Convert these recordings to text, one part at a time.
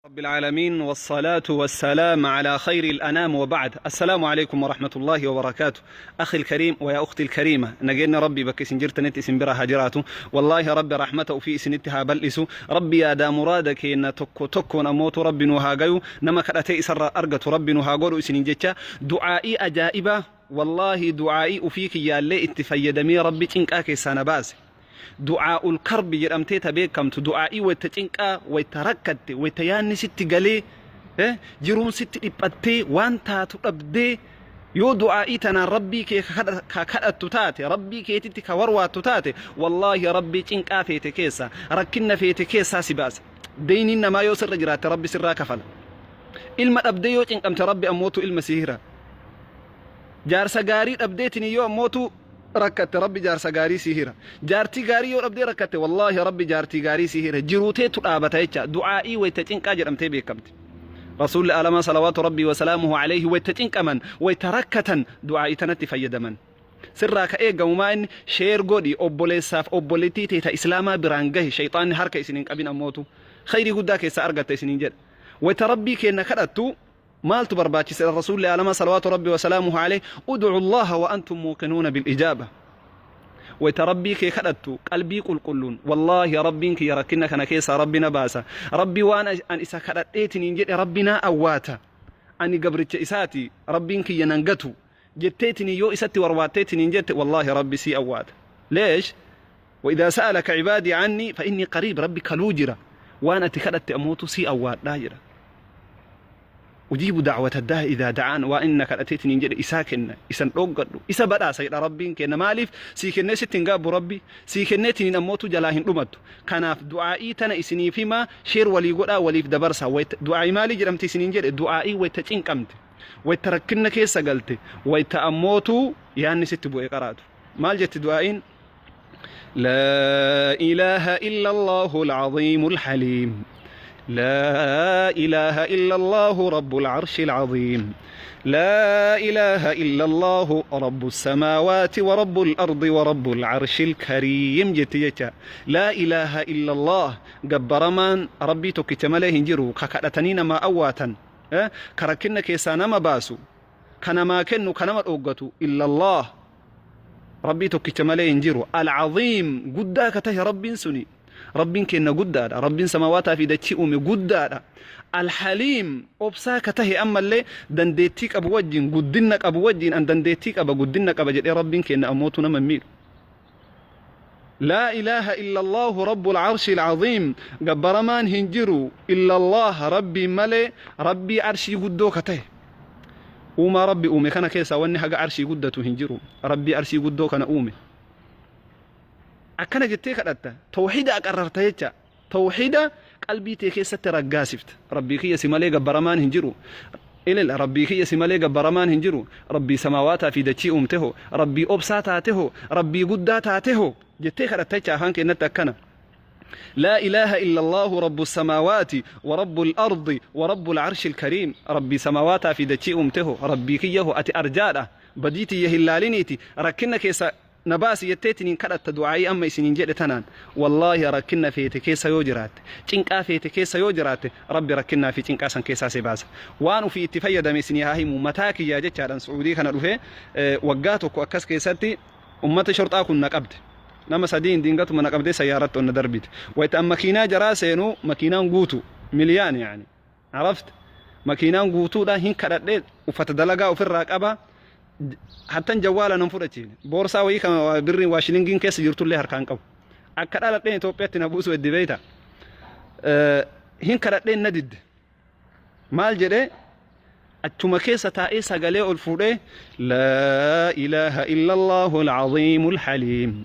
رب العالمين والصلاة والسلام على خير الأنام وبعد. السلام عليكم ورحمة الله وبركاته. أخي الكريم ويا أختي الكريمة، nageenni Rabbii bakka isin jirtanitti isin bira haa jiraatu. Wallaahi Rabbi rahmata ufii isinitti haa bal'isu. Rabbi yaadaa muraada keenna tokko tokkoon ammootu Rabbi nu haa gayu. Nama kadhatee isarraa argatu Rabbi nu haa godhu isiniin jecha. Du'aa'ii ajaa'ibaa, wallaahi du'aa'ii ufii kiyyaallee itti fayyadamee Rabbi cinqaa keessaa na baase. Du'aa'ul karbi jedhamtee ta beekamtu, du'aa'ii wayta cinqaa, wayta rakkatte, wayta yaanni sitti galee, jiruun sitti dhiphattee, waan taatu dhabdee, yoo du'aa'ii tanaan Rabbii kee ka kadhattu taate, Rabbii keetitti ka warwaattu taate, wallaahi Rabbii cinqaa feete keessaa, rakkinna feete keessaa si baasa. Deyniin namaa yoo sirra jiraatte Rabbi sirraa kafala. Ilma dhabdee yoo cinqamte Rabbi ammootu ilma si hira. Jaarsa gaarii dhabdeetini yoo ammootu rakkatte Rabbi jaarsa gaarii sii hira. Jaartii gaarii yoo dhabdee rakkatte wallaahi Rabbi jaartii gaarii sii hira. Jiruu teetu dhaabata jecha. Du'aa'ii wayta cinqaa jedhamtee beekamti. Rasuulli alamaa salawaatu Rabbii wasalaamuhu alayhi wayta cinqaman, wayta rakkatan du'aa'ii tanatti fayyadaman. Sirraa ka eegamu maa inni share godhi, obboleessaaf obboleettii tee ta islaamaa biraan gahi, shayxaanni harka isin hin qabin ammootu. Khayrii guddaa keessaa argatta isiniin jedha. Wayta Rabbii keenna kadhattu maaltu barbaachise? Rasuulli alamaa salawaatu Rabbii wasalaamuhu alayhi ud'u Allaha wa antum muuqinuuna bil ijaaba. Wayta Rabbii kee kadhattu qalbii qulqulluun, wallaahi Rabbiin kiyya rakkina kana keessaa Rabbi na baasa, Rabbi waan an isa kadhadheetiniin jedhe Rabbi naa awwaata, ani gabricha isaati, Rabbiin kiyya nan gatu jetteetiniin yoo isatti warwaatteetiniin jette, wallaahi Rabbi sii awwaata. Leesh? وإذا سألك عبادي عني فإني قريب. Rabbi kaluu jira, waan ati kadhatte ammootu sii awwaadhaa jedha. أجيب دعوة الداع إذا دعان. Waan inni na kadhateetiin jedhe isaa kenna, isan dhooggadhu, isa badhaasa jedha Rabbiin kenna. Maaliif sii kennee sitti hin gaabbu? Rabbi sii kenneetiin ammootu jalaa hin dhumattu. Kanaaf du'aa'ii tana isiniif himaa, share walii godhaa, waliif dabarsa. Du'aa'ii maalii jedhamti isiniin jedhe? Du'aa'ii wayta cinqamte, wayta rakkinna keessa galte, wayta ammootu yaanni sitti bu'e qaraatu. Maal jetti du'aa'iin? لا إله إلا الله العظيم الحليم، لا إله إلا الله رب العرش العظيم، لا إله إلا الله رب السماوات ورب الأرض ورب العرش الكريم jetti jecha. لا إله إلا الله, gabbaramaan Rabbii tokkicha malee hin jiru, ka kadhatanii namaa awwaatan, ka rakkinna keessaa nama baasu, ka namaa kennu, ka nama dhooggatu, إلا الله, Rabbii tokkicha malee hin jiru. العظيم, guddaa ka tahe Rabbiin suni. Rabbiin kenna guddaadha. Rabbiin samawaataa fi dachii uume guddaadha. الحليم, obsaa ka tahe, ammallee dandeettii qabu wajjin, guddinna qabu wajjin, an dandeettii qaba, guddinna qaba jedhee Rabbiin kenna ammootu nama hin miidhu. لا إله إلا الله رب العرش العظيم, gabbaramaan hin jiru إلا الله, Rabbii malee, Rabbii arshii guddoo ka tahe. Uumaa Rabbi uume kana keessaa wanni haga arshii guddatu hin jiru. Rabbii arshii guddoo kana uume. Akkana jettee kadhatta. Tawxiida aqarrarta jecha. Tawxiida qalbii tee keessatti raggaasifta. Rabbii kiyya, si malee gabbaramaan hin jiru. Ilil, Rabbii kiyya, si malee gabbaramaan hin jiru. Rabbii samaawaataa fi dachii uumte hoo, Rabbii obsaa taate hoo, Rabbii guddaa taate hoo jettee kadhatta jecha afaan keenyatti akkana. لا إله إلا الله رب السماوات ورب الأرض ورب العرش الكريم. Rabbii samawaataa fi dachii uumteho, Rabbii kiyyaho, ati arjaadha, badiitii yahillaaliniiti, rakkina keessa na baasi jetteetiniin kadhatta du'aa'ii amma isiniin jedhe tanaan. Wallaahi rakkinna feete keessa yoo jiraatte, cinqaa feete keessa yoo jiraatte, Rabbi rakkinnaa fi cinqaa san keessaa si baasa. Waan ufii itti fayyadame isinii haa himu. Mataa kiyyaa jechaadhaan Su'uudii kana dhufee waggaa tokko akkas keessatti ummata shorxaa kun na qabde. Nama sadiin dingatuma na qabdee sayyaaratti ol na darbite. Wayta an makiinaa jaraa seenu makiinaan guutu مليان يعني, عرفت? Makiinaan guutuudha. Hin kadhadhe, uffata dalagaa ofirraa qaba, hattan jawwaala nan fudhachiine, boorsaa wayii kan birriin waa shilingiin keessa jirtullee harkaan qabu. Akka dhaladheen Itoophiyaatti na buusu eddi beeyta. Hin kadhadheen, na didde. Maal jedhee? Achuma keessa taa'ee sagalee ol fuudhee لا إله إلا الله العظيم الحليم،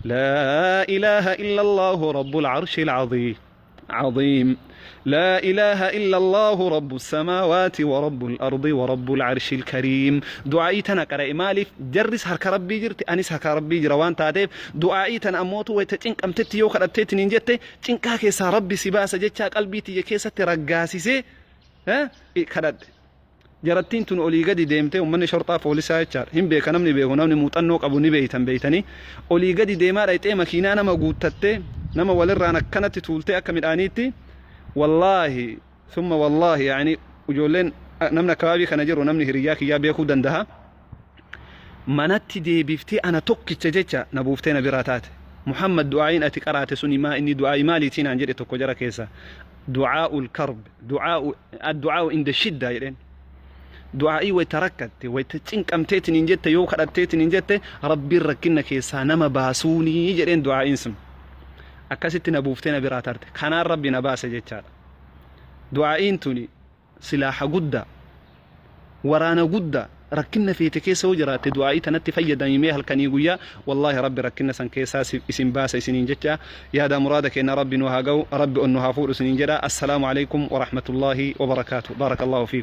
لا إله إلا الله رب العرش العظيم عظيم، لا إله إلا الله رب السماوات ورب الأرض ورب العرش الكريم. Du'aa'ii tana qara'e. Maaliif? Jarris harka Rabbii jirti, anis harka Rabbii jira waan taateef. Du'aa'ii tana ammootu wayta cinqamtetti yoo kadhatteetiin hin jette, cinqaa keessaa Rabbi si baasa jechaa qalbii tiyya keessatti raggaasisee kadhadhe. Jarattiin tun olii gadi deemtee, uummanni shorxaa poolisaa jechaadha. Hin beeka namni beeku, namni muuxannoo qabu ni beeytan beeytanii. Olii gadi deemaa dhayxee makiinaa nama guuttattee, nama walirraan akkanatti tuultee akka midhaaniitti, wallaahi. Summa wallaahi yaani ijoolleen namni akkabaabii kana jiru namni hiriyyaa kiyyaa beekuu dandaha. Manatti deebiftee ana tokkicha jecha na buuftee na biraa taate. Muhammad, du'aa'iin ati qaraate suni maa inni du'aa'ii maaliitii naan jedhe tokko jara keessa. Du'aa'ul karb, du'aa'u addu'aa'u inda shiddaa jedheen. Du'aa'ii wayta rakkatte, wayta cinqamteetiin hin jette, yoo kadhatteetiin hin jette, Rabbiin rakkinna keessaa nama baasuunii jedheen du'aa'iin sun. Akkasitti na buuftee na biraa tarte. Kanaan Rabbi na baase jechaadha. Du'aa'iin tuni silaaha guddaa, waraana guddaa, rakkinna feete keessa yoo jiraatte du'aa'ii tanatti fayyadami mee halkanii guyyaa, wallaahi Rabbi rakkinna san keessaa isin baasa isiniin jecha. Yaada muraada keenna Rabbi nu haa ga'u, Rabbi ol nu haa fuudhu isiniin jedha. Assalaamu alaikum warahmatullaahi wabarakaatu. Barakallahu fiikum.